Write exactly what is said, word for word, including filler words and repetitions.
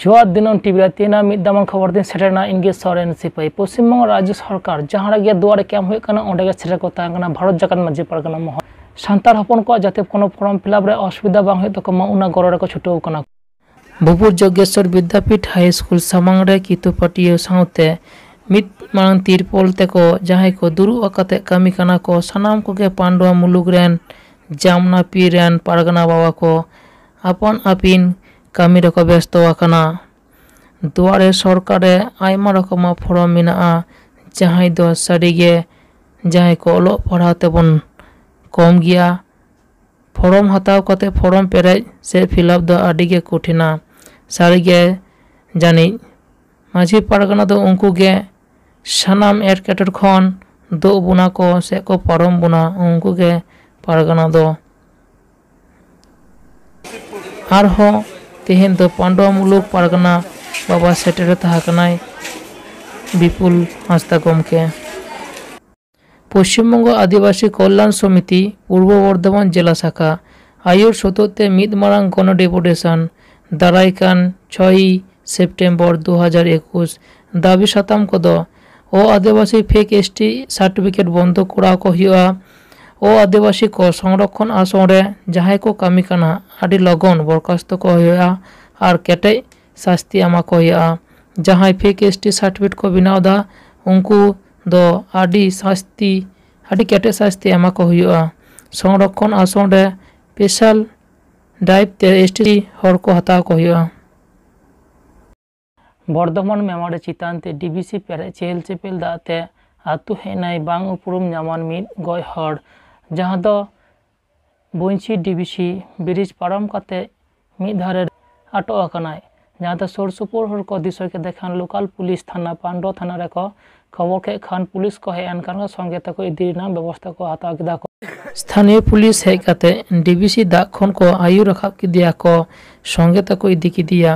ᱡᱚᱦᱟᱨ ᱫᱤᱱᱟᱹᱢ ᱴᱤᱵᱷᱤ ᱨᱮ ᱛᱮᱦᱮᱧᱟᱜ ᱢᱤᱫ ᱫᱟᱢᱟᱱ ᱠᱷᱚᱵᱚᱨ ᱫᱤᱱ ᱥᱮᱴᱮᱨ ᱮᱱᱟ᱾ ᱤᱧ ᱜᱮ ᱥᱚᱨᱮᱱ ᱥᱤᱯᱟᱹᱭ᱾ ᱯᱚᱥᱪᱤᱢ ᱵᱚᱝᱜᱚ ᱨᱟᱡᱽᱡᱚ ᱥᱚᱨᱠᱟᱨ ᱡᱟᱦᱟᱸ ᱨᱮᱜᱮ ᱫᱩᱣᱟᱨᱮ ᱠᱮᱢᱯ ᱦᱩᱭᱩᱜ ᱠᱟᱱᱟ, ᱚᱸᱰᱮ ᱜᱮ ᱥᱮᱴᱮᱨ ᱠᱚ ᱛᱟᱦᱮᱸ ᱠᱟᱱᱟ ᱵᱷᱟᱨᱚᱛ ᱡᱟᱠᱟᱛ ᱢᱟᱹᱡᱷᱤ ᱯᱟᱨᱜᱟᱱᱟ ᱢᱚᱦᱚᱞ᱾ ᱥᱟᱱᱛᱟᱲ ᱦᱚᱯᱚᱱ ᱠᱚᱣᱟᱜ ᱡᱟᱛᱮ ᱠᱳᱱᱳ ᱯᱷᱚᱨᱚᱢ ᱯᱷᱤᱞᱟᱯ ᱨᱮ ᱚᱥᱩᱵᱤᱫᱷᱟ ᱵᱟᱝ ᱦᱩᱭᱩᱜ ᱛᱟᱠᱚ ᱢᱟ, ᱚᱱᱟ ᱜᱚᱲᱚ ᱨᱮᱠᱚ ᱪᱷᱩᱴᱟᱹᱣ ᱠᱟᱱᱟ᱾ ᱵᱷᱩᱵᱩᱨ ᱡᱚᱜᱽᱜᱮᱥᱣᱚᱨ ᱵᱤᱫᱽᱫᱟᱯᱤᱴ ᱦᱟᱭ ᱥᱠᱩᱞ ᱥᱟᱢᱟᱝ ᱨᱮ ᱠᱤᱛᱟᱹ ᱯᱟᱹᱴᱭᱟᱹ ᱥᱟᱶᱛᱮ ᱢᱤᱫ ᱢᱟᱲᱟᱝ ᱛᱤᱨᱯᱚᱞ ᱛᱮᱠᱚ ᱡᱟᱦᱟᱸᱭ ᱠᱚ ᱫᱩᱲᱩᱵ ᱟᱠᱟᱛᱮ ᱠᱟᱹᱢᱤ ᱠᱟᱱᱟ ᱠᱚ, ᱥᱟᱱᱟᱢ ᱠᱚᱜᱮ ᱯᱟᱱᱰᱩᱣᱟ ᱢᱩᱞᱩᱠ ᱨᱮᱱ ᱡᱟᱢᱱᱟᱯᱤ ᱨᱮᱱ ᱯᱟᱨᱜᱟᱱᱟ ᱵᱟᱵᱟ ᱠᱚ ᱟᱯᱟᱱ ᱟᱹᱯᱤᱱ ᱠᱟᱹᱢᱤ ᱨᱮᱠᱚ ᱵᱮᱥᱛᱚ ᱟᱠᱟᱱᱟ᱾ ᱫᱩᱣᱟᱨᱮ ᱥᱚᱨᱠᱟᱨ ᱨᱮ ᱟᱭᱢᱟ ᱨᱚᱠᱚᱢᱟᱜ ᱯᱷᱚᱨᱚᱢ ᱢᱮᱱᱟᱜᱼᱟ, ᱡᱟᱦᱟᱸᱭ ᱫᱚ ᱥᱟᱹᱨᱤᱜᱮ ᱡᱟᱦᱟᱸᱭ ᱠᱚ ᱚᱞᱚᱜ ᱯᱟᱲᱦᱟᱣ ᱛᱮᱵᱚᱱ ᱠᱚᱢ ᱜᱮᱭᱟ, ᱯᱷᱚᱨᱚᱢ ᱦᱟᱛᱟᱣ ᱠᱟᱛᱮ ᱯᱷᱚᱨᱚᱢ ᱯᱮᱨᱮᱡ ᱥᱮ ᱯᱷᱤᱞᱟᱯ ᱫᱚ ᱟᱹᱰᱤ ᱜᱮ ᱠᱚᱴᱷᱤᱱᱟ᱾ ᱥᱟᱹᱨᱤᱜᱮ ᱡᱟᱹᱱᱤᱡ ᱢᱟᱹᱡᱷᱤ ᱯᱟᱨᱜᱟᱱᱟ ᱫᱚ ᱩᱱᱠᱩ ᱜᱮ ᱥᱟᱱᱟᱢ ᱮᱴᱠᱮᱴᱚᱬᱮ ᱠᱷᱚᱱ ᱫᱩᱜ ᱵᱚᱱᱟ ᱠᱚ ᱥᱮ ᱠᱚ ᱯᱟᱨᱚᱢ ᱵᱚᱱᱟ, ᱩᱱᱠᱩ ᱜᱮ ᱯᱟᱨᱜᱟᱱᱟ ᱫᱚ᱾ ᱟᱨᱦᱚᱸ ᱛᱮᱦᱮᱧ ᱫᱚ ᱯᱟᱱᱰᱩᱣᱟ ᱢᱩᱞᱩᱠ ᱯᱟᱨᱜᱟᱱᱟ ᱵᱟᱵᱟ ᱥᱮᱴᱮᱨ ᱛᱟᱦᱮᱸ ᱠᱟᱱᱟᱭ ᱵᱤᱯᱩᱞ ᱦᱟᱸᱥᱫᱟ ᱜᱚᱢᱠᱮ᱾ ᱯᱚᱥᱪᱤᱢ ᱵᱚᱝᱜᱚ ᱟᱹᱫᱤᱵᱟᱹᱥᱤ ᱠᱚᱞᱭᱟᱱ ᱥᱚᱢᱤᱛᱤ ᱯᱩᱨᱵᱚ ᱵᱚᱨᱫᱷᱚᱢᱟᱱ ᱡᱮᱞᱟ ᱥᱟᱠᱷᱟ ᱟᱹᱭᱩᱨ ᱥᱚᱛᱚᱛ ᱛᱮ ᱢᱤᱫ ᱢᱟᱨᱟᱝ ᱜᱚᱱᱚ ᱰᱮᱯᱩᱴᱮᱥᱚᱱ ᱫᱟᱨᱟᱭ ᱠᱟᱱ ᱪᱷᱚᱭ ᱥᱮᱯᱴᱮᱢᱵᱚᱨ ᱫᱩ ᱦᱟᱡᱟᱨ ᱮᱠᱩᱥ᱾ ᱫᱟᱹᱵᱤ ᱥᱟᱛᱟᱢ ᱠᱚᱫᱚ ᱚ ᱟᱹᱫᱤᱵᱟᱹᱥᱤ ᱯᱷᱮᱠ ᱮᱥ ᱴᱤ ᱥᱟᱨᱴᱤᱯᱷᱤᱠᱮᱴ ᱵᱚᱱᱫᱚ ᱠᱚᱨᱟᱣ ᱠᱚ ᱦᱩᱭᱩᱜᱼᱟ, ᱚ ᱟᱹᱫᱤᱵᱟᱹᱥᱤ ᱠᱚ ᱥᱚᱝᱨᱚᱠᱷᱚᱱ ᱟᱥᱨᱚᱢ ᱨᱮ ᱡᱟᱦᱟᱸᱭ ᱠᱚ ᱠᱟᱹᱢᱤ ᱠᱟᱱᱟ ᱟᱹᱰᱤ ᱞᱚᱜᱚᱱ ᱵᱚᱨᱠᱟᱥᱛᱚ ᱠᱚ ᱦᱩᱭᱩᱜᱼᱟ ᱟᱨ ᱠᱮᱴᱮᱡ ᱥᱟᱥᱛᱤ ᱮᱢᱟ ᱠᱚ ᱦᱩᱭᱩᱜᱼᱟ᱾ ᱡᱟᱦᱟᱸᱭ ᱯᱷᱮᱠ ᱮᱥ ᱴᱤ ᱥᱟᱨᱴᱤᱯᱷᱤᱠᱮᱴ ᱠᱚ ᱵᱮᱱᱟᱣ ᱮᱫᱟ, ᱩᱱᱠᱩ ᱫᱚ ᱟᱹᱰᱤ ᱥᱟᱥᱛᱤ, ᱟᱹᱰᱤ ᱠᱮᱴᱮᱡ ᱥᱟᱥᱛᱤ ᱮᱢᱟ ᱠᱚ ᱦᱩᱭᱩᱜᱼᱟ᱾ ᱥᱚᱝᱨᱚᱠᱷᱚᱱ ᱟᱥᱨᱚᱢ ᱨᱮ ᱥᱯᱮᱥᱟᱞ ᱰᱨᱟᱭᱤᱵᱷ ᱛᱮ ᱮᱥ ᱴᱤ ᱦᱚᱲ ᱠᱚ ᱦᱟᱛᱟᱣ ᱠᱚ ᱦᱩᱭᱩᱜᱼᱟ᱾ ᱵᱚᱨᱫᱷᱚᱢᱟᱱ ᱢᱮᱢᱟᱨᱤ ᱪᱮᱛᱟᱱ ᱛᱮ ᱰᱤ ᱵᱷᱤ ᱥᱤ ᱯᱮᱨᱮᱡ ᱪᱮᱦᱮᱞ ᱪᱮᱯᱮᱞ ᱫᱟᱜ ᱛᱮ ᱟᱹᱛᱩ ᱦᱮᱡ ᱮᱱᱟᱭ ᱵᱟᱝ ᱩᱯᱨᱩᱢ ᱧᱟᱢᱟᱱ ᱢᱤᱫ ᱜᱚᱡ ᱦᱚᱲ, ᱡᱟᱦᱟᱸ ᱫᱚ ᱵᱚᱧᱪᱤ ᱰᱤ ᱵᱷᱤ ᱥᱤ ᱵᱨᱤᱡᱽ ᱯᱟᱨᱚᱢ ᱠᱟᱛᱮ ᱢᱤᱫ ᱫᱷᱟᱨᱮ ᱟᱴᱚᱜ ᱟᱠᱟᱱᱟᱭ, ᱡᱟᱦᱟᱸ ᱫᱚ ᱥᱩᱨ ᱥᱩᱯᱩᱨ ᱦᱚᱲ ᱠᱚ ᱫᱤᱥᱟᱹ ᱠᱮᱫᱮ ᱠᱷᱟᱱ ᱞᱳᱠᱟᱞ ᱯᱩᱞᱤᱥ ᱛᱷᱟᱱᱟ ᱯᱟᱱᱰᱚ ᱛᱷᱟᱱᱟ ᱨᱮᱠᱚ ᱠᱷᱚᱵᱚᱨ ᱠᱮᱫ ᱠᱷᱟᱱ ᱯᱩᱞᱤᱥ ᱠᱚ ᱦᱮᱡ ᱮᱱ ᱠᱷᱟᱱ ᱥᱚᱸᱜᱮ ᱛᱮᱠᱚ ᱤᱫᱤ ᱨᱮᱱᱟᱜ ᱵᱮᱵᱚᱥᱛᱷᱟ ᱠᱚ ᱦᱟᱛᱟᱣ ᱠᱮᱫᱟ ᱠᱚ᱾ ᱥᱛᱷᱟᱱᱤᱭᱚ ᱯᱩᱞᱤᱥ ᱦᱮᱡ ᱠᱟᱛᱮ ᱰᱤ ᱵᱷᱤ ᱥᱤ ᱫᱟᱜ ᱠᱷᱚᱱ ᱠᱚ ᱟᱹᱭᱩᱨ ᱨᱟᱠᱟᱵ ᱠᱮᱫᱮᱭᱟ ᱠᱚ, ᱥᱚᱸᱜᱮ ᱛᱮᱠᱚ ᱤᱫᱤ ᱠᱮᱫᱮᱭᱟ᱾